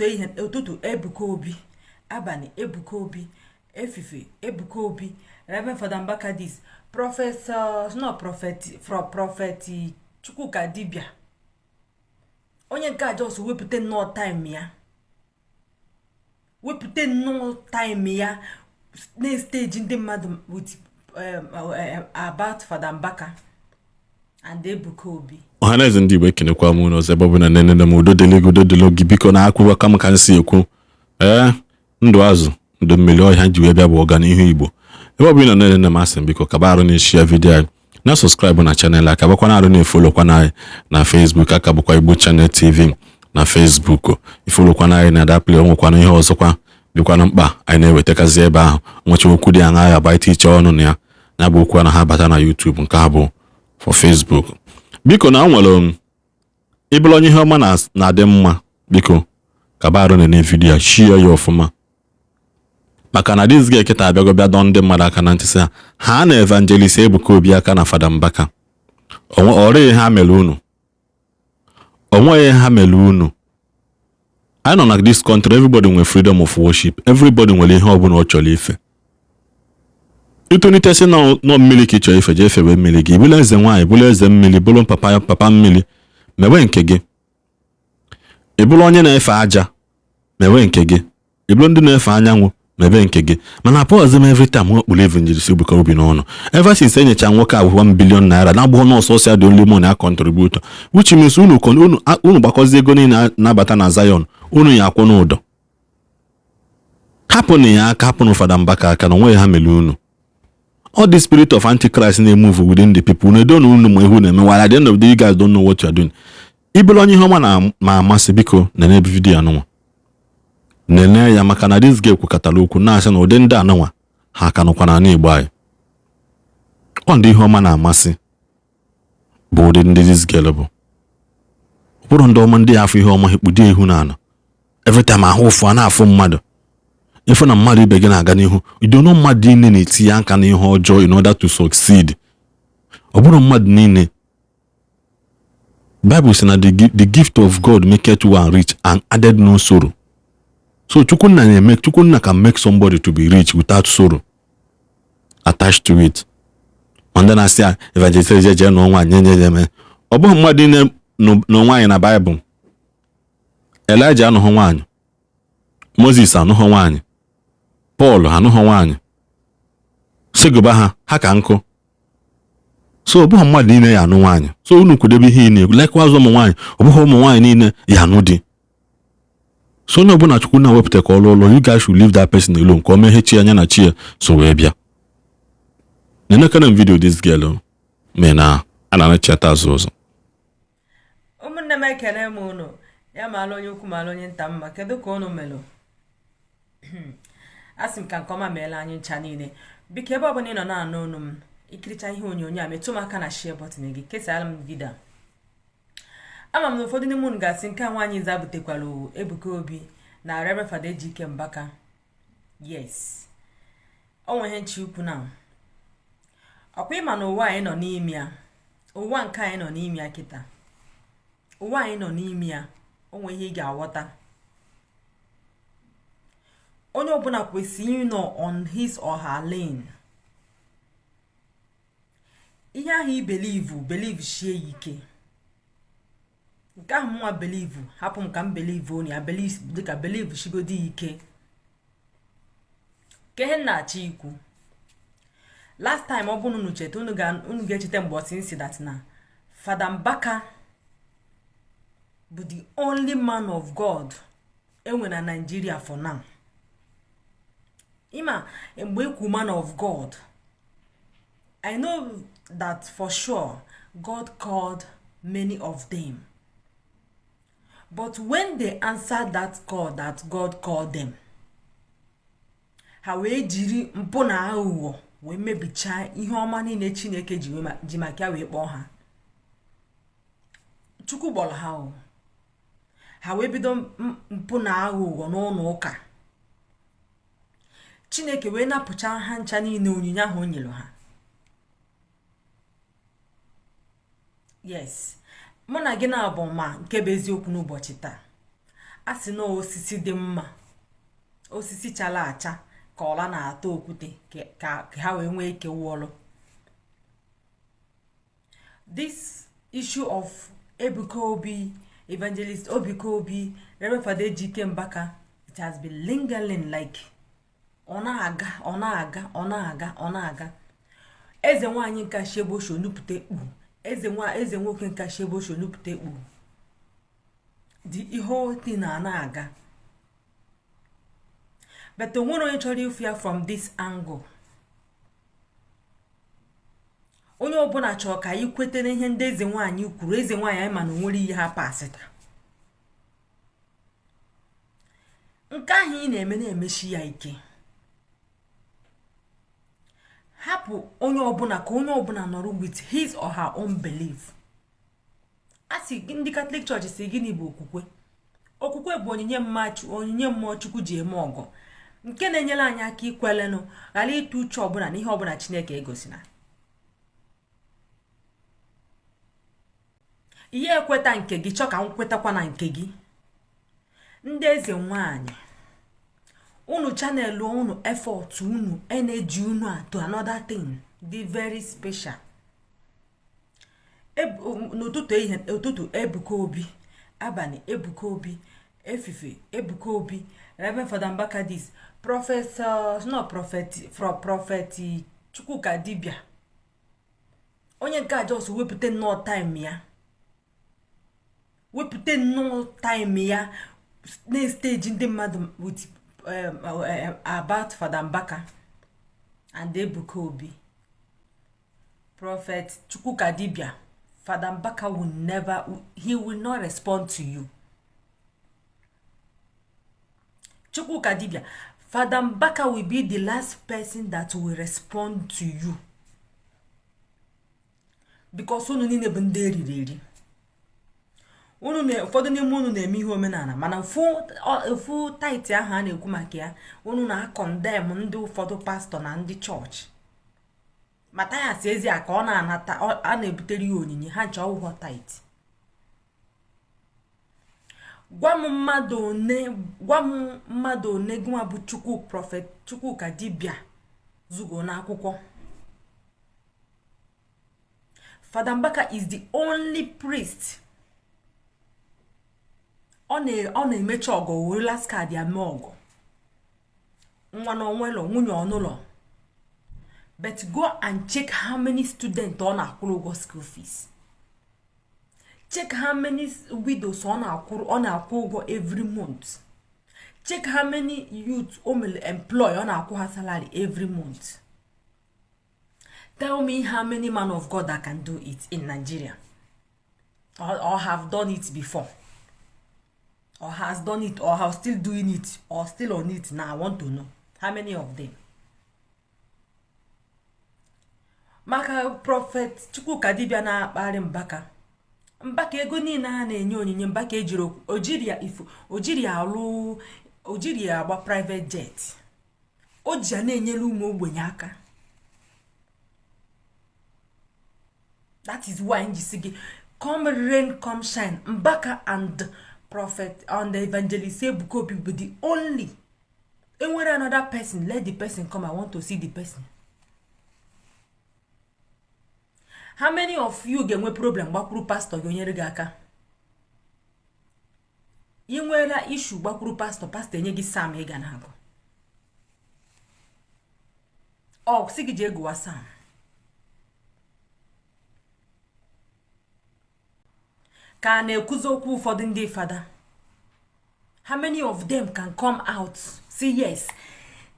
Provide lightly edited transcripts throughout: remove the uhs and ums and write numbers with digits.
Ehihie, ụtụtụ, Ebuka Obi. Abalị, Ebuka Obi. Efife, Ebuka Obi. Reverend Fada Mbaka this, Professor, no, Prophet, Prophet Chukwuka Dibia. Onye nke a just wepụta nnọọ time ya, wepụta nnọọ time ya na-esteji ndị mmadụ with about Fada Mbaka and Ebuka Obi. Ọhaneze ndị Igbo, ekenekwa m unu ọzọ ebe ọ bụla na-enene m. Udo dịrị gị, udo dịrị gị. Biko, na akwụkwọ kama ka m si ekwu, ee, ndụ azụ, ndụ mmiri, ọhịa ji wee bịa bụ ọganihu Igbo. Ebe ọ bụla ị nọ na-enene m, asị m, biko, kaba arụ na-eshare video anyị, na subscribe na channel a, kabakwana arụ na-efollowkwana anyị na Facebook, aka bụkwa Igbo Channel TV na Facebook. Ifollowkwana anyị na that play, o nwekwana ihe ọzọkwa dịkwana mkpa anyị na-ewetakazi ebe ahụ. Nwecha okwu dị aṅa ya agba iche ọnụ na ya, ya bụ okwu a na ha bata na YouTube. Nke a bụ for Facebook. Biko, na nwere ịbụrụ onye ihe ọma na-adị mma, biko, kaba arụ na video a, share ya ọfụma, maka na this guy kịta abịago bịa dọọ ndị mmadụ aka na ntị, sị ha ha na Evangelist Ebuka Obi aka na Fada Mbaka. Ọrịghị ha mere unu, onweghị ha mere unu. Anyị nọ na this country, everybody nwere freedom of worship, everybody nwere ihe ọbụla ọ chọrọ ife. Itolite sị nọ mmiri ka ị chọrọ ife, jee fewe mmiri gị. Bụrụ eze nwaanyị, bụrụ eze mmiri, bụrụ papa, papa mmiri, mewe nke gị. Ị bụrụ onye na-efe aja, mewe nke gị. Ị bụrụ ndị na-efe anyanwụ, mebe nke gị. Mana apọzi m every time okpuru Evangelist Ebuka Obi n'ọnụ. Ever since enyecha nwoke ahụ 1 billion naira na agbụghọ nọọsụ ọsịa, the only money a contribute, which means unu gbakọzie ego niile na-abata na Zion, unu ya akwụ n'ụdọ. Hapụnụ ya aka, hapụnụ Fada Mbaka aka na onweghị ha mere unu. All the spirit of Antichrist na-emove within the people, unu edo na unu ma ihu na-eme, while at the end of the day you guys don't know what you are doing. Ịbụrụ onye ihe ọma na ma amasị, biko, nene video anụnwa, nene ya, maka na this girl kwukọtara okwu na-asị na ụdị ndị anụnwa ha ka nọkwa n'ala Igbo anyị. Ọ ndị ihe ọma na-amasị bụ ụdị ndị this girl bụ. Ọ bụrụ ndị ọma, ndị afọ ihe ọma ha ekpudo ihu n'ala every time, ahụ ụfụ a na-afụ mmadụ, ịfụ na mmadụ ibe gị na-aga n'ihu. Idono mmadụ niile na-etinye aka n'ihe ọjọọ in order to succeed. Ọ bụrụ mmadụ niile, Bible sị na the gift of God maketh one rich and added no sorrow. So Chukwunna na-eme, Chukwunna can make somebody to be rich without sorrow attached to it. Ma ndị na-asị ya evangelist eje jee nụọ nwaanyị, nye nye nye, ọ bụghị mmadụ niile nụ nwaanyị na Bible. Elijah anụghị nwaanyị, Moses anụghị nwaanyị, Paul anụghị nwaanyị, sigụba ha ha ka nkụ. So ọ bụghị mmadụ niile ya anụ nwaanyị. So unu kwudebe ihe ị na-ekwu. Likewise, ụmụ nwaanyị, ọ bụghị ụmụ nwaanyị niile ya anụ di. So onye ọbụla Chukwu na-wepụta ka ọlụ ụlọ, you guys should leave that person alone ka o meghe chi anya na chi ya so wee bịa. Nenekene m video this girl mee na a na-anachata azụ ụzọ. Ụmụnne m, ekene m unu. Ya maala onye ukwu, maala onye nta mma. Kedu ka unu melụ? A sị m ka nke ọma meela anyị ncha niile. Biko, ebe ọbụla ị nọ na-anụ onu m, ikiricha ihe onyonyo a, metụ m aka na share button gị, kesara m video a. Ama m na ụfọdụ n'ime unu ga-asị, nke a nwaanyị nza butekwara Ebuka Obi na Reverend Fada Ejike Mbaka. Yes, o nwe ihe nchi ukwu na ọkwa ịma na ụwa anyị nọ n'ime ya, ụwa nke anyị nọ n'ime ya kịta, ụwa anyị nọ n'ime ya, o nwe ihe ị ga-aghọta. Onye ọbụla kwesịrị ịnọ on his or her lane. Ihe ahụ i believe, believe shie ya ike. Nke ahụ mụnwa believe, hapụ m ka m believe onye ya believe, dịka believe shigodi ike. Ka ihe m na-achọ ikwu, last time, ọ bụrụ unu cheta, unu ga-echeta mgbe ọsị nsi that na Fada Mbaka bụ the only man of God enwe na Nigeria for now. Ịma mgbe ekwu man of God, I know that for sure God called many of them, but when they answered that call that God called them, ha wee jiri mpụ na aghụghọ wee mebichaa ihe ọma niile Chineke ji maka ya wee kpọọ ha. Chukwu kpọrọ ha o, ha wee bido mpụ na aghụghọ n'ụlọ ụka. Chineke wee napụcha ha ncha niile onyinye ahụ o nyere ha. Yes, mụ na gị na-abụ ma nke bụ eziokwu n'ụbọchị taa. A sị na osisi dị mma, osisi chara acha ka ọla na-atụ okwute ka ha wee nwee ike wụọlụ. This issue of Ebuka Obi, Evangelist Ebuka Obi, Reverend Father Ejike Mbaka, it has been lingering, like ọ na-aga, ọ na-aga, ọ na-aga, ọ na-aga. Eze nwaanyị nka shebosho nupụta ekpu, eze nwa eze nwoke nka shebosho nupụta ekpu, the whole thing na na-aga, but o nwere onye chọrọ ịfụ ya from this angle. Onye ọbụla chọrọ ka anyị kweta n'ihe ndị eze nwaanyị kwuru. Eze nwaanyị anyị, mana o nwere ihe ha pasịta nke ahụ ị na-eme na-emechi ya ike. Hapụ onye ọbụla ka onye ọbụla nọrọ with his or her own belief. A sị ndị Catholic Church si gịnị bụ okwukwe? Okwukwe bụ onyinye onyinye mmụọ Chukwu ji eme ọgọ, nke na-enyere anyị aka ikwelenụ, ghara ịtụ uche ọbụla na ihe ọbụla Chineke egosina. Ihe ekweta nke gị, chọọ ka m kwetakwa na nke gị. Ndị eze nwanyị, unu channel unu effort, unu energy unu to another thing dị very special. N'ụtụtụ, ehihie, ụtụtụ Ebuka Obi, abalị Ebuka Obi, efife Ebuka Obi, Reverend Father Mbaka, this professor, no, prophet, Prophet Chukwuka Dibia, onye nke a just wepụta nnọọ time ya, wepụta nnọọ time ya na-stage ndị mmadụ with about Father Mbaka and Ebuka Obi. Prophet Chukwuka Dibia, Father Mbaka will never, he will not respond to you. Chukwuka Dibia, Father Mbaka will be the last person that will respond to you, because unu niile bụ ndị eriri eri. Unu ụfọdụ n'ime unu na-eme ihe omenala, mana ofu tithe ahụ a na-ekwu maka ya, unu na-acondemn ndị ụfọdụ pastọ na ndị chọọchị. Mathias Ezeaku ọ na-anata, a na-ebutere ya onyinye ha ncha, ọwụghọ tithe. Gwa m mmadụ one, gwa m mmadụ one gịnwa bụ Chukwu, Prophet Chukwuka Dibia zugo n'akwụkwọ. Father Mbaka is the only priest ọ na-emecha ọgọ were last card ya mee ọgọ nwa na onwelọ nwunye ọnụlọ. But go and check how many students ọ na-akwụrụ ụgwọ school fees. Check how many widows ọ na-akwụ ụgwọ every month. Check how many youth o mere employ, ọ na-akwụ ha salary every month. Tell me how many man of God that can do it in Nigeria or have done it before or has done it or have still doing it or still on it now. I want to know how many of them. Maka Prophet Chukwuka Dibia na-akparị Mbaka, Mbaka ego niile a na-enye onyinye Mbaka ejiri ojiri ya ifo, ojiri ya alụ, ojiri ya agba private jet, o ji ya na-enyere ụmụ ogbenye aka. That is why m ji sị gị, come rain, come shine, Mbaka and Prophet and Evangelist Ebuka Obi bụ the only. Enwere another person, let the person come. I want to see the person. How many of you ga-enwe problem gbakwuru pastọ gị onyere gị aka? Ị nweela issue, gbakwuru pastọ, pastọ enye gị psalm ị ga na-agụ, ọ sị gị jee gụwa psalm. Ka a na-ekwuzi okwu ụfọdụ ndị fada, how many of them can come out say yes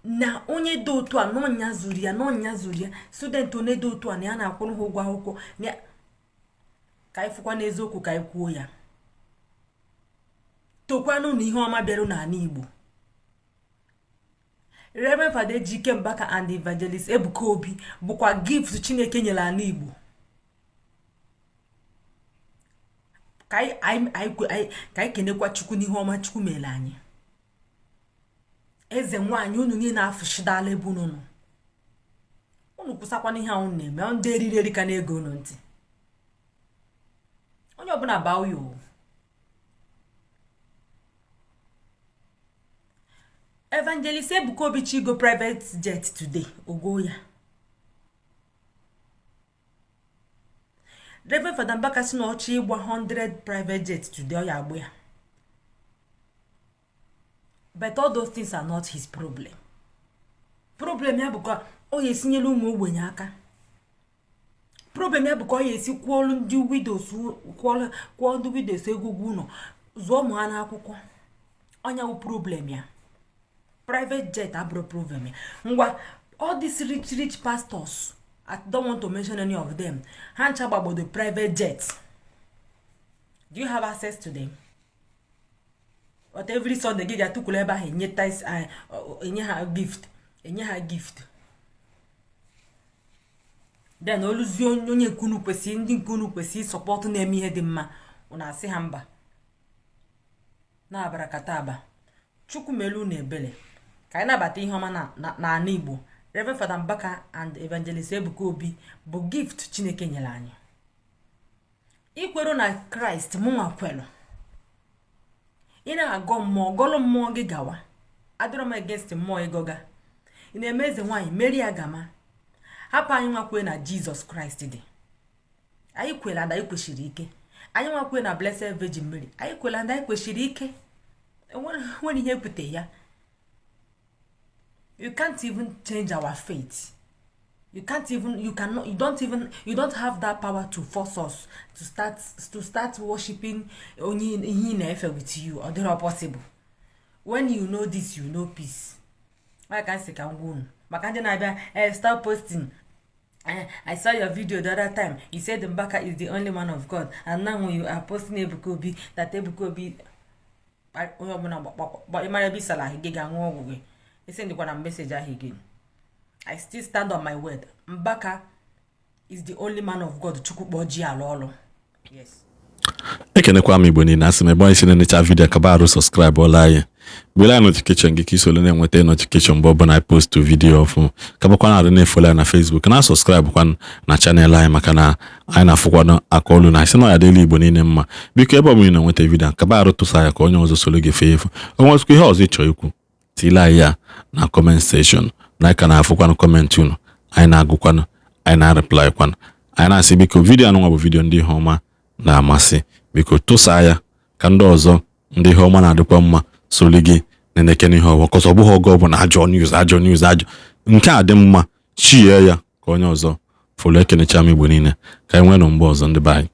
na onye dị otu a n'ọnya zuru ya, n'ọnya zuru ya, student onye dị otu a na ya na-akwụrụ ha ụgwọ akwụkwọ na ka anyị fụkwa n'eziokwu, ka anyị kwuo ya, tokwanụ na ihe ọma bịarụ n'ala Igbo. Reverend Father Ejike Mbaka and Evangelist Ebuka Obi bụkwa gift Chineke nyere ala Igbo. Ka anyị kenekwa Chukwu n'ihe ọma Chukwu mere anyị. Eze nwaanyị, unu niile afụshidala ebe unu nọ, unu kwụsakwana ihe ahụ na-eme. Ndị eriri eri ka na-ege unu ntị, onye ọbụla baa uyo. Evangelist Ebuka Obi chọ igo private jet today, o go ya. Reverend Fada Mbaka sị na ọ chọ ịgba 100 private jet today, ọ ya agba ya. But all those things are not his problem. Problem ya bụ ka ọ ya esi nyelu ụmụ ogbenye aka. Problem ya bụ ka ọ ya esi kwụọlụ ndị widows, kwụọ ndị widows ego ụgwọ ụlọ, zụọ ụmụ ha n'akwụkwọ. Ọ nya wụ problem ya. Private jet abụrọ problem ya. Ngwa, all these rich rich pastors, I don't want to mention any of them, ha ncha gbagbodo private jet. Do you have access to them? But every Sunday gị ga-atụkwuru ebe ahụ enye tithes, enye ha gift, enye ha gift. Then oluzie onye nke unu kwesịrị, ndị nke unu kwesịrị support na-eme ihe dị mma, unu asị ha mba na-abara kata aba. Chukwu melu unu ebele ka anyị nabata ihe ọma n'ala Igbo. Reverend Fada Mbaka and Evangelist Ebuka Obi bụ gift Chineke nyere anyị. Ikweru na Kraịst, mụnwa kwelu. Ị na-agọ mmụọ, gọlụ mmụọ gị gawa. Adịrọ m against mmụọ ịgọga. Ị na-eme eze nwaanyị, meri ya gama. Hapụ anyị nwa kwe na Jizọs Kraịst dị. Anyị kwere and anyị kwesịrị ike. Anyị nwa kwe na Blessed Virgin Mary, anyị kwere and anyị kwesịrị ike. Enwere ihe ekwute ya. You can't even change our faith. You can't even, you cannot, you don't even, you don't have that power to force us to start worshiping onye ihe ị na-efe with you. Ọ dịrọ possible. When you know this, you know peace. Ọ ka m sị ka m gwa unu maka ndị na-abịa, stop posting. I saw your video the other time. You said Mbaka is the only man of God, and now you are posting Ebuka Obi, that Ebuka Obi. Onye ọbụla ịmara ebe ịsara ahụ gị ga-aṅụ ọgwụ gị. Esendịkwana m message ahụ again. I still stand on my word. Mbaka is the only man of God Chukwu kpọọ ji alụ ọlụ. Yes. Ekenekwa m Igbo niile. Asị m, ebe anyị si na-enecha video, kaba arụ subscribe ọla anyị, gbere anyị notification gị ka isoro na-enweta notification mgbe ọbụla anyị post video ọfụ. Kabakwana arụ na-efollow anyị na Facebook, na subscribe kwan na channel anyị, maka na anyị na-afụkwanụ aka olu na asị na ọ ya dịla Igbo niile mma. Biko, ebe ọbụla ị na-enweta video, kaba arụ tụsa ya ka onye ọzọ soro gị fee efu. O nwezikwa ihe ọzọ ị chọrọ ikwu, tile anyị ya na comment section, na anyị ka na-afụkwanụ comment unu. Anyị na-agụkwanụ, anyị na-areply kwanụ. Anyị na-asị, biko, video anụnwa bụ video ndị ihe ọma na-amasị. Biko tụsaa ya ka ndị ọzọ, ndị ihe ọma na-adịkwa mma, soli gị na-eneke ihe ọwa kọsọ. Ọ bụghị oge ọbụla ajọ news, ajọ news, ajọ nke a dị mma. Chie ya ka onye ọzọ follow. Ekenecha m Igbo niile. Ka anyị nwee nụ mgbe ọzọ, ndị be anyị.